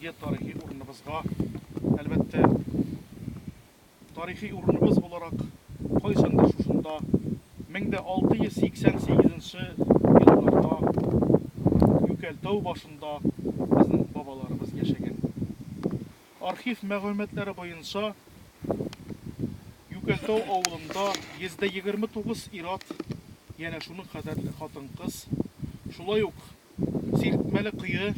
изге тарихи урыныбызга, әлбәттә, тарихи урыныбыз буларак, кайчандыр шушында 1688 нче елларда Юкәлтау башында безнең бабаларыбыз яшәгән. Архив мәгълүматлары буенча, Юкәлтау авылында 129 ир-ат, янә шуның кадәрле хатын-кыз, шулай ук Сиртмәле кое,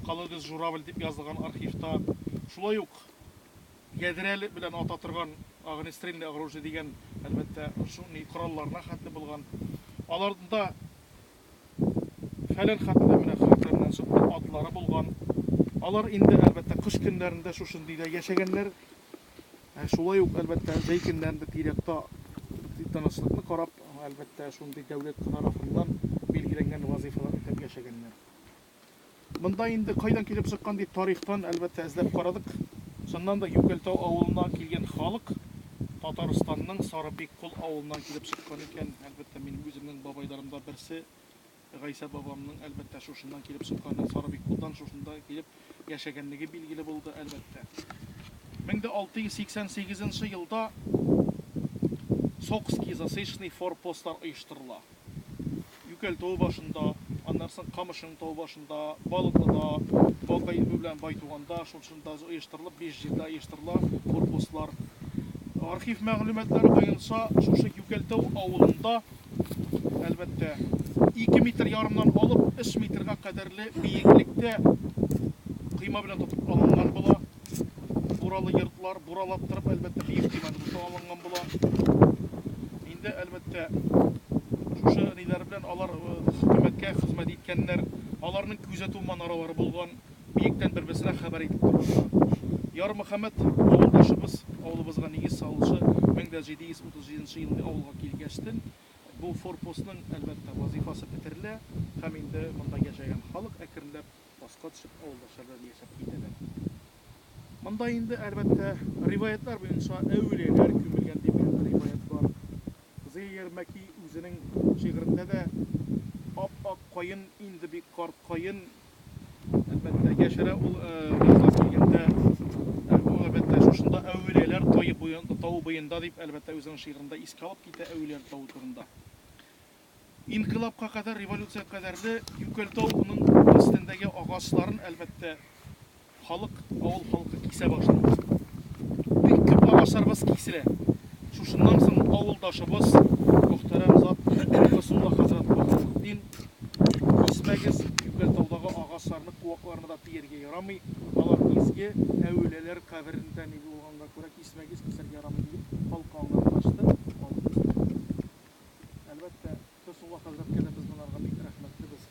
Колодец Журавль дип язылган архивта, шулай ук ядрә белән ата торган огнестрельное оружие дигән, әлбәттә, шундый коралларына хәтле булган. Аларда фәлән хәтле менә хәрефләреннән чыкты, атлары булган. Алар инде, әлбәттә, кыш көннәрендә шушындыйда яшәгәннәр. Ә шулай ук, әлбәттә, җәй көннәрендә тирә-якта тынычлыкны карап, әлбәттә, шундый дәүләт тарафыннан билгеләнгән вазыйфалар үтәп яшәгәннәр. Монда инде кайдан килеп чыккан дип тарихтан, әлбәттә, эзләп карадык. Чыннан да Юкәлтау авылына килгән халык Татарстанның Сарыбиккол авылыннан килеп чыккан икән. Әлбәттә, минем үземнең бабайларым да берсе Гайсә бабамның, әлбәттә, шушыннан килеп чыкканы, Сарыбикколдан шушында килеп яшәгәнлеге билгеле булды, әлбәттә. 1688 нче елда Сокский засечный форпостлар оештырыла. Юкәл тавы башында, аннан соң Камышың тавы башында, Балыклыда, Бакай белән Байтуганда шушында оештырылып, 5 җирдә оештырыла форпостлар. Архив мәгълүматлары буенча, шушы Юкәлтау авылында Әлбәттә, 2 метр ярымнан алып 3 метрга кадәрле биеклектә койма белән тотып алынган була. Буралы йортлар, буралаттырып, әлбәттә, биек койма тотып алынган була. Инде, әлбәттә, шушы ниләр белән алар э, хөкүмәткә хезмәт иткәннәр. Аларның күзәтү манаралары булган. Биектән бер-берсенә хәбәр итеп торганнар. Ярмөхәммәт авылдашыбыз, авылыбызга нигез салучы 1737 нче елны авылга килгәчтен, бу форпостның, әлбәттә, вазыйфасы бетерелә һәм инде монда яшәгән халык әкренләп аска төшеп авылдашлар белән яшәп китәләр. Монда инде, әлбәттә, риваятьләр буенча әүлияләр күмелгән дигән риваять бар. Зыя Ярмәки үзенең шигырендә дә ап-ак каен, инде бик карт каен, Әлбәттә, яшерә ул язга килгәндә, бу әлбәттә шушында әүлияләр тае буенда, тавы буенда дип, әлбәттә, үзенең шигырендә искә алып китә әүлияләр тавы турында. Инкыйлабка кадәр, революция кадәрле Юкәлтауның өстендәге агачларын, әлбәттә, халык, авыл халкы кисә башлый. Бик күп агачларыбыз киселә. Шушыннан соң авылдашыбыз, мөхтәрәм зат Хөснулла хәзрәт Баһаутдин Кисмәгез, Юкәлтаудагы агачларны, куакларны да тияргә ярамый. Алар изге, әүлияләр каберендә ни булганга күрә кисмәгез, кисәргә ярамый диеп халыкка аңлаткачты, халык кисмәде. Әлбәттә, Хөснулла хәзрәткә дә без монарга бик рәхмәтлебез.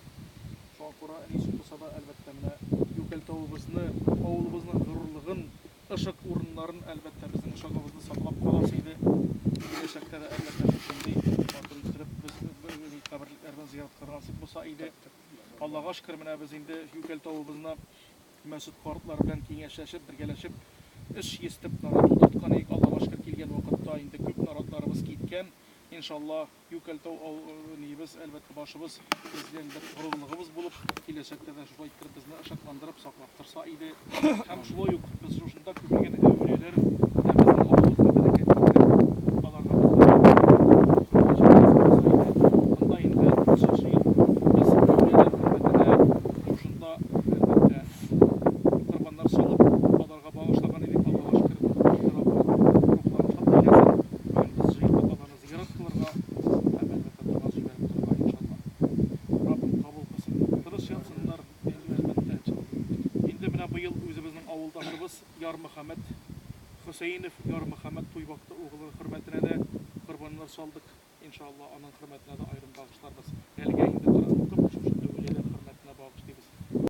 Шуңа күрә ничек булса да, әлбәттә, менә Юкәлтавыбызны, авылыбызның горурлыгын, Ышык урыннарын, әлбәттә, безнең ышыгыбызны саклап каласы иде. Киләчәктә дә, әлбәттә, шушындый матур иттереп без каберлекләрне зиярат кылырга насыйп булса иде. Аллага шөкер, менә без инде Юкәл тавыбызны мәчет картлары белән киңәшләшеп, бергәләшеп 300 төп нарат утырткан идек. Аллага шөкер, килгән вакытта инде күп наратларыбыз киткән. Иншалла, Юкәлтау ниебез, әлбәттә, башыбыз безнең бер горурлыгыбыз булып, киләчәктә дә шулай иттереп безне ышыкландырып, саклап торса иде. Һәм шулай ук без шушында күмелгән әүлияләр дә безнең авылыбызга бәрәкәт китереп, аларга без булса иде. Монда инде ничәнче ел без әүлияләр хөрмәтенә шушында, әлбәттә, корбаннар салып, аларга багышлаган идек, Аллага шөкер, рухларын шат әйләсен. Бүген без җыелдык аларны Зиярат кылырга һәм, әлбәттә, дога җибәреп торырга, иншалла. Раббым кабул кылсын. Тыныч ятсыннар, әлбәттә. Инде менә быел үзебезнең авылдашыбыз Ярмөхәммәт Хөсәенов, Ярмөхәммәт Туйбакты угылы хөрмәтенә дә корбаннар чалдык. Иншалла, аның хөрмәтенә дә аерым багышларбыз. Әлегә инде Коръән укып, шушы әүлияләр хөрмәтенә багышлыйбыз.